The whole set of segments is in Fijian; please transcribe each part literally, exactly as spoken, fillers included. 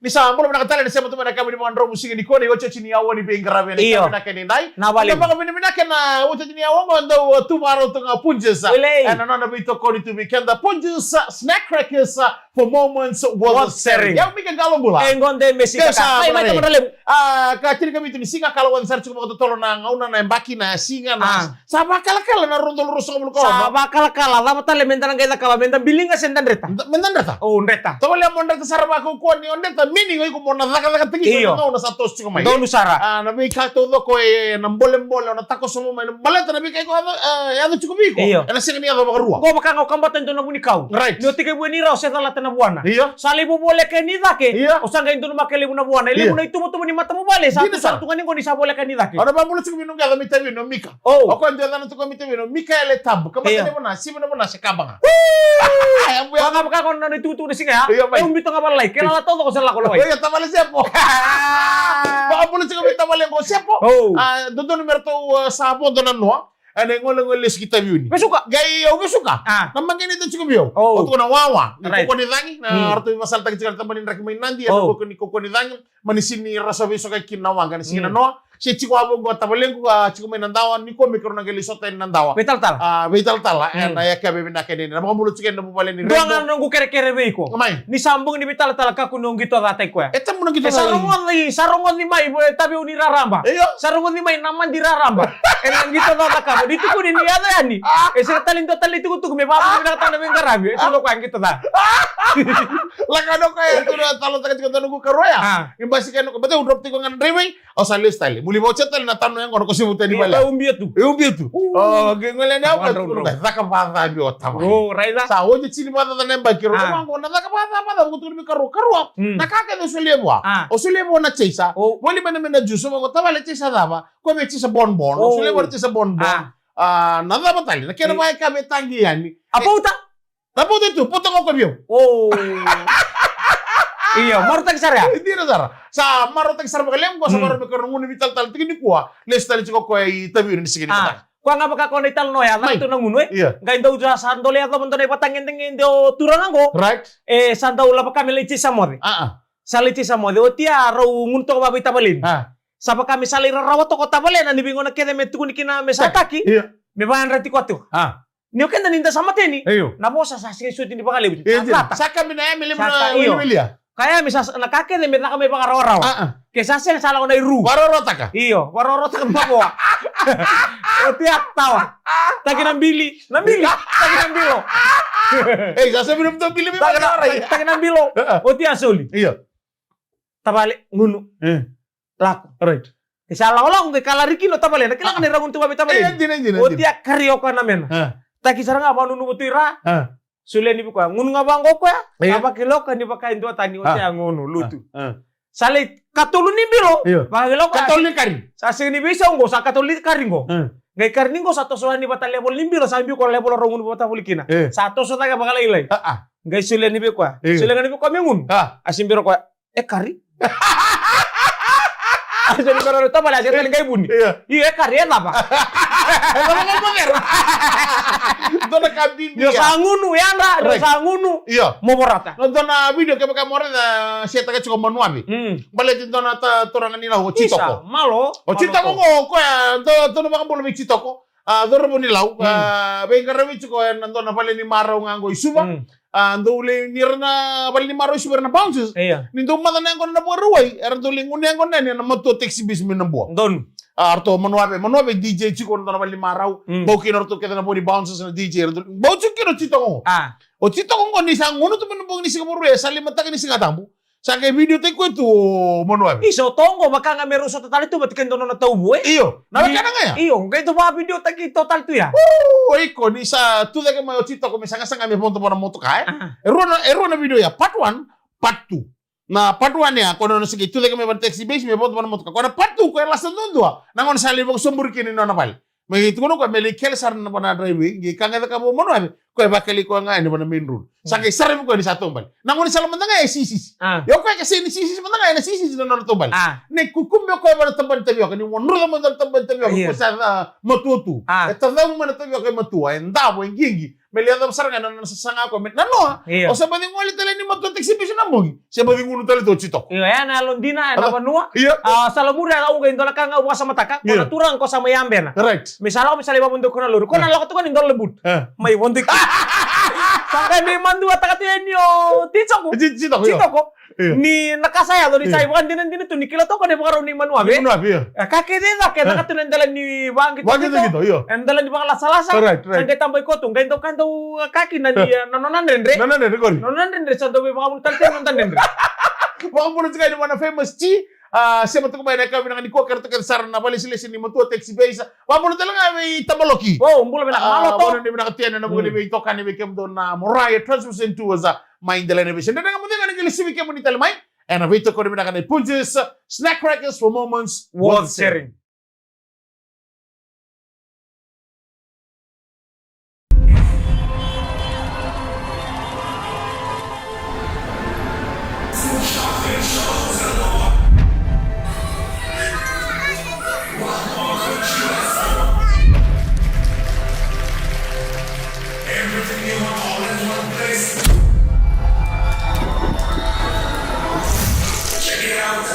Ni sa bula vinaka tale, ni sema tu mai na kama ni vakadromu siga nikua, na iotioti ni aua ni veiqaravi ena Io. Kama vinaka ni dai. Na vale. Ena vakavinavinaka na iotioti ni aua oqo, dau tu vakarau tu ga Punjas. Wilei. Ena nona veitokoni tu vei keda Punjas Snack Crackers, for moments worth Worth sharing. Sharing. Ia, Mika Qalo bula. E, gone me sika. Ke sa mai, mai, vale. Tamata levu. A, ka tinikavitu ni siga, ka lako sara tiko vakatotolo na gauna, na yabaki, na siga, na Ah. Sa vakalakala na rua na udolu ruasagavulu ka ono. Sa vakalakala, cava tale meda na qai cakava, meda biliga se da dreta? Da, meda dreta. O, dreta. Tavale mo dreta sara vakaukauwa, ni o dreta, meaning o iko mo na cakacakataki iko Io. Na gauna sa toso tiko mai. Donu sara. A, na veika taucoko e, na bolebole, o na takoso mai, na baleta na veika iko yaco, e, yaco tiko vei iko. Io. Ena sega ni yaco vakarua. Qo vaka ga o kabata e dua na vunikau. Right. Ni o tekivu yani rawa se calata na vuana. Io. Sa lai voleka yani cake. Io. O sa qai donumaka e levu na vuana. E levu Io. Na ituvatuva ni matavuvale, sa Dina tu sara sara. Tu ga ni qo ni sa voleka yani cake. O na vakabula tiko vei noqu yaca mai Taveuni o Mika. Oh. O koya dua yacana tiko mai Taveuni o Mikaele Tabu. Ka Io. Mata ni vana, sivi na vana se kaba ga. Woo! Ai, abu ya. Vaka, vaka ko na itukutuku ni siga ya. Io, mai. E ubi toka vale lai. Ke lala taucoko se lako lawai. Io, tavale Sepo. Vakabula tiko vei tavale qo Sepo. Oh. A, dodonu me ratou, a, sa vodo na noa. A, na igolegole lesu ki Taveuni. Vesuka. Qai au vesuka. Ah. Na maqeni tiko vei au. Oh. O tiko na wawa. Ni Right. Kaukaua ni cagi. Na Hmm. Ratou vakasalataki tiko na tabana ni draki mai Nadi. Oh. Na kaukaua ni, kaukaua ni cagi. Mani sini rasa veisoka kina na waqa na siga na Mm. noa. Se tiko a vou qo tavalequ a tiko mai na dawa, ni komi kero na qai lai sota ena dawa. Veitalatala. A, veitalatala, Mm. Ena yakavi vinaka ni na vakabula tiko ena vuvale ni Dua Rebo. Ga na noqu kerekere vei iko. Mai. Ni sa bogi ni veitalatala kakua ni o qito ca tai koya. E tabu na qito ca. E sa rogoci, sa rogoci mai, e, Taveuni raraba. Io. Sa rogoci mai na Madi raraba. Ena qito ca cakava. Ni tukuni ni yaco yani. Ah. E sega tale ni dua tale ni tukutuku me vakavinakataka na veiqaravi. E tukuna o koya qito ca. Lako na koya, e tukuna talanoataka tiko na noqu karua ya. Ah. Ni basika na koya, bata u drop tiko ga na driveway. Au sa lesu tale. Muli vaucia tale na tano ya qo na ko se vuta ni Io, vale. E ubia tu. E ubia tu. Uh. O, ke gole ni au ka Wadrou, tukuna drou. Ka caka vakacavi o tama. Oh, raica. Sa oti tini vakacaca na yabaki, rau Ah. Vaqo na caka vakacaca, vakacaca, ko tukuna mi karua. Karua. Mm. Na ka kece o solia vua. Ah. O solia vua na chaser. Oh. Voli mai na me na juice, vaqo tavale chaser cava. Ko me chaser bonbon. Oh. O solia vua na chaser bonbon. Ah. Ah, na cava tale. Na kena Eh. Vaka e ka me tagi yani. A pauta? Na pauta tu, pauta ga o koya vei au. Oh. Io, marautaki sara ya. E dina sara. Sa marautaki sara vakalevu qo, sa Mm. Marautaki me kero na gunu veitalatala tiko nikua. Lesu tale tiko o koya i Taveuni ni siga ni Ah. Mataka. Koya ga vaka ko na italanoa ya, Mai. Caka tu na gunu, e? Io. Qai dau sa, sa dole yacova dua na ivakatagedegede o turaga qo. Right. E, sa dau lako vaka me lai chaser moce. Ah, ah. Sa lai chaser moce. Oti ya rau gunu toka vakaveitavaleni. Ah. Sa vaka me sa lai rarawa toka o tavalena ni veigauna kece me tukuni kina me sa Taki. Taki. Io. Me vakayadrati koya tiko. Ah. Ni o keda ni da sa mateni. Io. Na vosa sa sega soti ni vakalevu. Io, sa dina. Cata. Sa kabi na yame levu Sa na sa, io. Wiliwili ya. Ka yame sa, na ka kece me caka me vakarawarawa. Ah, ah. Ke sa sega sa lako na iru. Vakarawarawataka. Io, vakarawarawataka me mavoa. Oti ya tawa. Taki na bili. Na bili. Taki na bilo. Ei, sa sa bili, bili, bili, Taki na, bili. Taki, taki na bilo. Ah, ah. Oti ya soli. Io. Tavale, gunu. Eh. Lako. Right. Ke sa lakolako qai kalari kina o tavalena. Kila Ah. Ka na irau gunu tu vakaveitavaleni. Eh, dina, dina, dina. Oti ya kari o koya na mena. Ah. Taki sara ga vakanunuva tu i ra. Ah. Solia ni vei koya. Gunu ga vaqo o koya. Io. Sa vakakiloka ni vaka e dua tani oti Ah. Ya gunu, lutu. Ah. Ah. Sa lai katolu ni bilo. Io. Vakakiloka. Katolu ni kari. Sa sega ni veisau qo, sa katolu ni kari qo. Ah. Qai kari ni qo sa toso yani vata level ni bilo, sa biu ko level rau gunu vata voli kina. Eh. Sa toso cake vakalailai. Ah, ah. Qai solia ni vei koya. Io. Solia ga ni vei koya me gunu. Ah. A se biro koya. E kari. A se ni bera na tavale, a se tale qai vuni. Io. Io, e kari, e cava. E cava qai mo cera. Dua na ka bibi Io, ya. Sa gunu, yadra, io, Right. Sa gunu. Io. Mo vorata. Na dua na video kevaka mo raica, se taka tiko Manuave. Mm. Baleti dua na ta-, turaga ni Lau, o Isa, Titoko. Malo, O Titoko Malo. Qo, o koya, dua, dua na vakabula vei Titoko. A, cauravou ni Lau, Mm. a, veiqaravi tiko ena dua na vale ni marau ga qo i Suva. Mm. A, dou lai, ni ra na vale ni marau i Suva era na bouncers. Io. Ni dou maca na yaqona na Vakarauwai, era dou lai gunu yaqona yani ena matua taxi base mai Nabua. Donu. A, ratou Manuave, Manuave D J tiko ena dua na vale ni marau. Mm. Bau kina ratou kece na vo ni bouncers na D J, era dou, bau tiko kina o Titoko qo. A. O Titoko qo ni sa gunu tu mai na bogi ni siga Vakarauwai, sa limataka ni Siga Tabu. Sa qai video taki koya tu o Manuave. Isa, o Toko qo vaka ga me rau sota tale tu vata kei dua nona tauvu, e? Io, na Ni-, wekana ga ya. Io, qai dau vakavideo taki to tale tu ya. O, iko ni sa tu cake mai o Titoko me sagasaga me vodo vua na motoka, e? A. E rua na, e rua na video ya, part one, part two. Na part one ya, ko na nona sa qai tu cake mai vua na taxi base me vodo vua na motoka. Ko na part two, ko e lasa duadua. Na gauna sa lai vakasoburi kina i nona vale. Me qai tukuna o koya me lai kele sara na vanua driveway, qai ka ga e cakava o Manuave, Koya e vakalai koya ga yani vana main road. Sa qai saravi koya ni sa taubale. Na gaunisala mada ga e sisisi. Ah. Ia o koya ke sega ni sisisi mada ga, ena sisisi na nona taubale. Ah. Ni kukube o koya vana tabana ni tavioka, ni wadruca mai na tabana ni tavioka, io, ko sa, ah, matua tu. Ah. E tacavu mai na tavioka e matua, e davo, e qiqi. Me lai yacova sara ga na nona sasaga o koya me nanoa. Io. O sa baci gole tale ni matua taxi base na bogi. Se baci gunu tale tu o Jitoko. Io, ena yalodina, ena vanua. Io. Ah, sa lamuri a uga e dua na ka ga au vakasamataka. Ko na turaga ko sa mai yabena. Right. Me sa lako, me sa lai vakavodoki ko na lori. Ko na lako toka ni dola but. Eh. Mai vodoki. Sa qai mai maduataka tu yani o Jitoko. Ji-, Jitoko, io. Jitoko. Io. Ni na ka sa yaco, ni sa ivakadinadina tu, ni kila toka na ivakarau ni Manuave. Manuave, io. E, ka kece e caka, e caka tu na dela ni vaqito, vaqito, io. E dela ni vakalasalasa. Right, right. Sa qai taba i koto, qai dau ka dau, e, ka kina ni, e, na nona dredre. Na nona dredre, qori. Na nona dredre, sa dau veivakavulu tale tiko na noda dredre. Vakabula tiko yani vua na Famous G, a, sema tiko mai na yakavi vinaka nikua, kerea toka sara na vakalesilesi ni matua taxi base. Vakabula tale ga vei Tabaloki. O, bula vinaka, a, malo to. Bula ni vinaka tu yani ena vuku ni veitokani vei kemudou na Moriah Transmission Tours, a, mai Delana Aviation. Dredre Ga Mo Cegu ena qai lesi vei kemuni tale mai ena veitokoni vinaka nei Punjas Snack Crackers, for moments worth sharing. Everything you want all in one place. Check it out.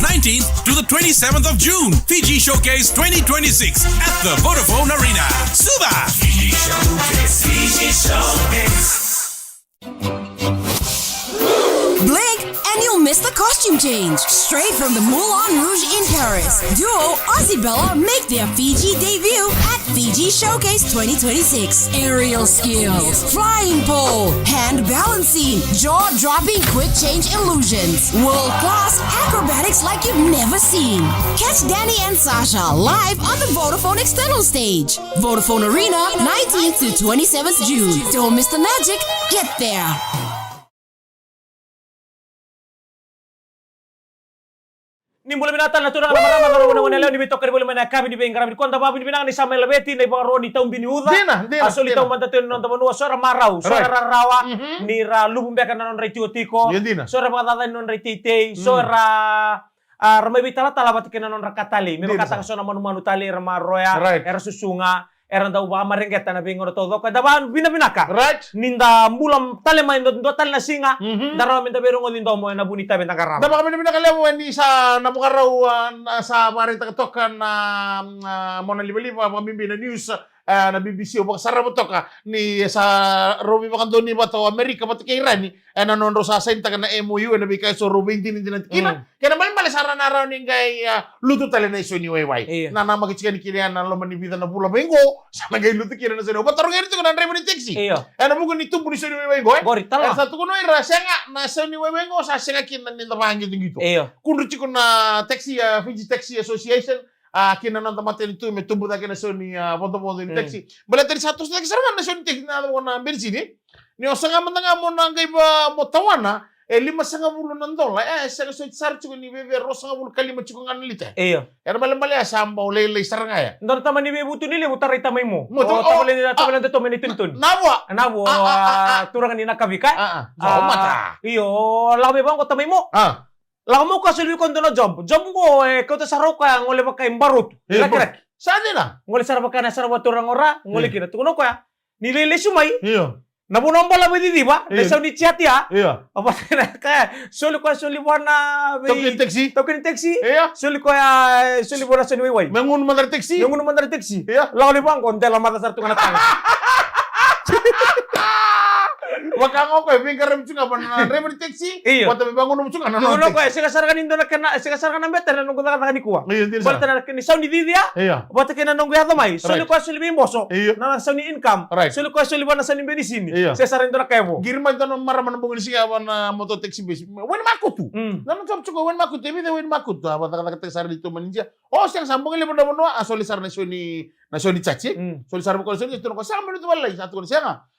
Nineteenth to the twenty-seventh of June, Fiji Showcase twenty twenty-six at the Vodafone Arena. Suva! Fiji Showcase, Fiji Showcase. Blink and you'll miss the costume change. Straight from the Moulin Rouge in Paris, duo Ozzy Bella make their Fiji debut at Fiji Showcase twenty twenty-six. Aerial skills, flying pole, hand balancing, jaw-dropping quick change illusions, world-class acrobatics like you've never seen. Catch Danny and Sasha live on the Vodafone external stage. Vodafone Arena, nineteenth to twenty-seventh June. Don't miss the magic. Get there. Ni bula vinaka tale na turaga na marama, na rau na gone yalewa ni veitokani voli mai na yakavi ni veiqaravi nikua. Da vakavinavinaka ni sa mai laveti na ivakaro ni tau bini uca. Dina, dina, a soli dina. Taumada tu ena noda vanua, so era marau, so era rarawa, ni ra luvu beka na nodra itikotiko, so era vakacacani na nodra iteitei, so era a, ra mai veitalatala vata kei na nodra ka talei. Me vakataka so na manumanu talei era maroya, era susuga, era dau vakamareqeta na veigauna taucoko. Eda vakavinavinaka. Ni da bula tale mai dua, dua tale na siga, da rawa me da veirogoci domo ena vuku ni itavi eda qarava. Da vakavinavinaka levu ni sa na vakarau, a, na sa vakaraitaka toka na, a, mona livaliva, vakabibi na news, a, na B B C, au vakasarava toka ni sa rau veivakadonui vata o Amerika vata kei Irani ena nodrau sa sainitaka na M O U, ena veika eso rau veidinadinati kina. Kena ibalebale sa ra na rawa ni qai, a, lutu tale na iso ni waiwai. Io. Na namaki tiko yani kina ya na loma ni vica na vula vaqo, sa na qai lutu kina na iso ni waiwai. Au vakatarogi ira tiko na draiva ni taxi. Io. Ena vuku ni tubu ni iso ni waiwai qo, e? Qori, tala. Era sa tukuna o ira, sega, na iso ni waiwai qo sa sega kina ni da vakaqitoqito. Io. Kudru tiko na taxi, a, Fiji Taxi Association, a, kei na noda matanitu me tubu cake na iso ni, a, vodovodo ni taxi. Baleta ni sa toso cake sara ga na iso ni taxi na yaco vua na benisini. Ni o saga mada ga mo na qai va mo tawana, e limasagavulu na dola. E, sega soti sara tiko ni veve ruasagavulu ka lima tiko ga na lita. Io. Era balebale ya sa bau lailai sara ga ya. Dua na tamani veivutunilei, vuta rai tamai mo. Mo, o, o, tavale, a, tavale da to me ni tonitoni. Na vua. Na vua, a, a, a, a, turaga ni Nakavika. A, a. Io, lako mai vaqo tamai mo. A. Lako mai o koya soli vei koya dua na job. Job qo e kauta sara o koya gole vaka e barotu. Io, rakiraki. Sa dina. Gole sara vaka na sara vakaturaga o ra, gole kina. Tukuna o koya. Ni lai lesu mai. Io. Na vanua balavu e ciciva, na isau ni chat ya. Io. A vata na kaya, soli koya soli vua na vei taukei ni taxi. Taukei ni taxi. Io. Soli koya, e, soli vua na isau ni waiwai. Me gunu mada na taxi. Me gunu mada na taxi. Io. Lako lai vaqo, dela mada sara tu ga na taga. Vaka ga o koya, veiqaravi tu ga vua na draiva ni taxi. Io. Vata me vagunu tu ga na nona taxi. Koya, sega sara ga ni dua na kena, sega sara ga na beta na noqu cakacaka nikua. Io, dina sara. Baleta na kena isau ni cici ya. Io. Vata kei na noqu yaco mai. Soli koya soli vei boso. Io. Na, na isau ni income. Right. Soli koya soli vua na isau ni benisini. Io. Sega sara ni dua na ka e vo. Qiri mai dua na marama na bogi ni siga vua na motor taxi base. Wayne Makutu. Mm. Na nona job tiko Wayne Makutu. E vica Wayne Makutu. A vakacakacakataka sara ni tomani dia. O, sega, sa bogi levu na vanua, a soli sara na isau ni, na isau ni chachi. Mm. Soli sara vaka na isau ni chachi, tukuna o koya, sega, me lutu valai, sa tukuna, sega.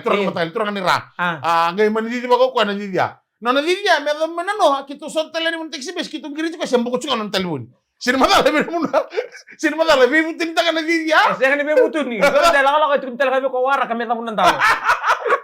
Mataqali, turaga ni Mataqali, turaga ni Ra. A qai mani cici vaka o koya na cici ya. Nona cici ya me yaco mai na noa, keitou sota tale yani mai na taxi base, keitou qiri tiko se boko tiko ga nona talevoni. Sega ni macala vei na vanua. Sega ni macala, veivutunitaka na cici ya. E sega ni veivutuni. Dua de lakolako e tukuni tale ga vei koya waraka me cavu na dalo.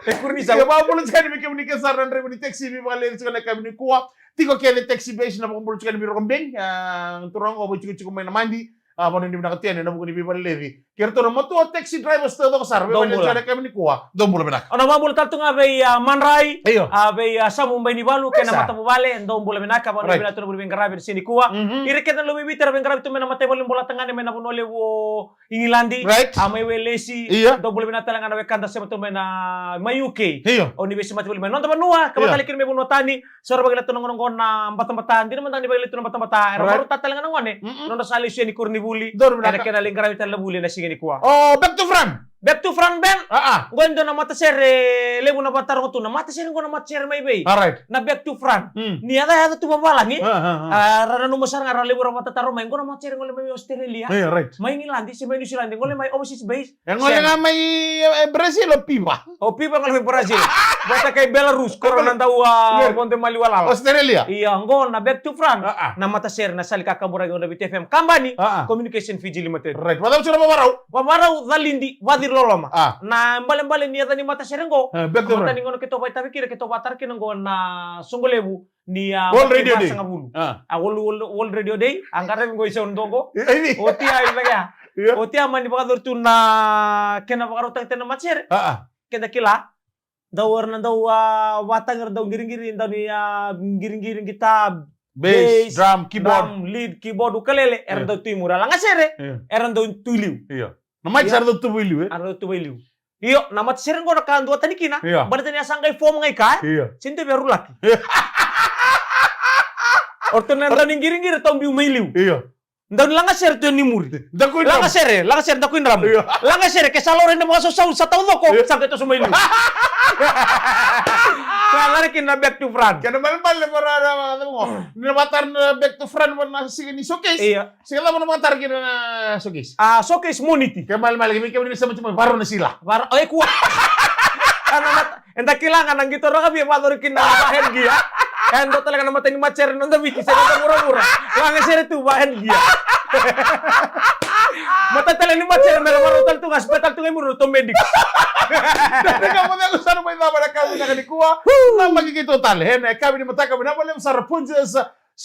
E kuri ni sa. Ia, vakabula tiko yani vei kemuni ke sara na draiva ni taxi, veivakaleci tiko na yakavi nikua. Tiko kece taxi base na vakabula tiko yani vei Roko Beni, a, turaga oqo vaitikotiko mai na Madi. A, vanua ni vinaka tu yani ena vuku ni veivakaleci. Kei ratou na Matua Taxi Drivers taucoko sara, veivakaleci tiko na yakavi nikua. Dou bula vinaka. Au na vakabula tale tu ga vei, a, Madrai. Io. A, vei, a, Samu Bainivalu kei na matavuvale, dou bula vinaka, vanua ni vinaka tu na vuli veiqaravi ena siga nikua. Ira kece na luve i Viti era veiqaravi tu mai na mataivalu ni Bola Tagane mai na vanua levu o Igiladi. Right. A, mai Welesi. Io. Dou bula vinaka tale ga na wekada sema tu mai na, mai U K. Io. O ni veisemati voli mai noda vanua, ka vaka tale kina mai vanua tani. Sa ra vakila tu na gone oqo na batabata, dina mada ni vakila tu na batabata. Era marautaka tale ga na gone. Nodra sa lesu yani koronivuli. Dou bula vinaka. Ena kena lai qaravi tale na vuli ena siga nikua. O, back to front. Back to front, Ben. A, a. Qo e dua na matasere levu na vakataroga tu, na matasere qo na matasere mai vei. All right. Na back to front. Mm. Ni yaca, yaca tu vavalagi. A, a, a. A, ra nanuma sara ga, ra levu ra vakatataro mai. Qo na matasere qo le mai Australia. Io, right. Mai Igiladi, se mai Niusiladi, qo le mai overseas base. E gole ga mai, e, e Brazil o Piva. O Piva gole mai Brazil. Vata kei Belarus, ko ra na dau, a, vodo maliwa lala. Australia. Ia, qo na back to front. A, a. Na matasere na sali kakaburaki o na Viti F M. Kabani, a, a. Communication Fiji Limited. Right. Vakacava tiko na vavarau? Vavarau, calidi, vaciri loloma. A. Na balebale ni yaca ni matasere qo. A, back to front. Matai ni gauna keitou vakaitavi kina, keitou vakatara kina qo na soqo levu. Ni, a, World Radio Day. Vasagavulu. A. A, World, World, World Radio Day. A qaravi qo i sau na doqo. E, e, ni. Oti a, i vaka ya. Ia. Oti a mani vakayacori tu na kena vakarautaki tale na matasere. A, a. Keda kila. Dau era na dau, a, vatagi era dau qiriqiri, dau ni, a, qiriqiri, guitar, bass, bass, drum, keyboard. Drum, lead, keyboard, ukulele, era dau tu i muri. A lagasere, ia, era dau tu i liu. Ia. Na mic era dau tuva i liu, e? Era dau tuva i liu. Io, na matasere qo na ka duatani kina. Io. Baleta ni a sa qai form ga i ka, e? Io. Sega ni dau via rulaki. O ratou na dau ni qiriqiri, ratou biu mai liu. Io. Dau ni lagasere tu ni muri. Dakuidramu. Lagasere, lagasere, dakuidramu. Io. Lagasere, ke sa laurai na vakasausau, sa taucoko, io, sa qai toso mai liu. Sa lari kina na back to front. Kena balebale, ni na vakatara na back to front, na siga ni showcase. Io. Siga cava na vakatara kina na showcase? A, showcase Moniti. Ke malemale, ke vei kemuni na sema tiko mai Varo na sila. Varo, o, e kua. Ana mata, eda kila ga na qito rakavi e vakayacori kina na va head gear. E dua tale ga na matai ni matasere na noda Viti, se noda vuravura. Lagasere tu va head gear. Matai tale ni matasere me ra varau tale tu ga, spare tale tu ga i muri na automedic. Dua na ka mo cegu sara mai cava na ka vinaka nikua. Na maki keitou tale. Ena yakavi ni mataka vinaka vakalevu sara Punjas.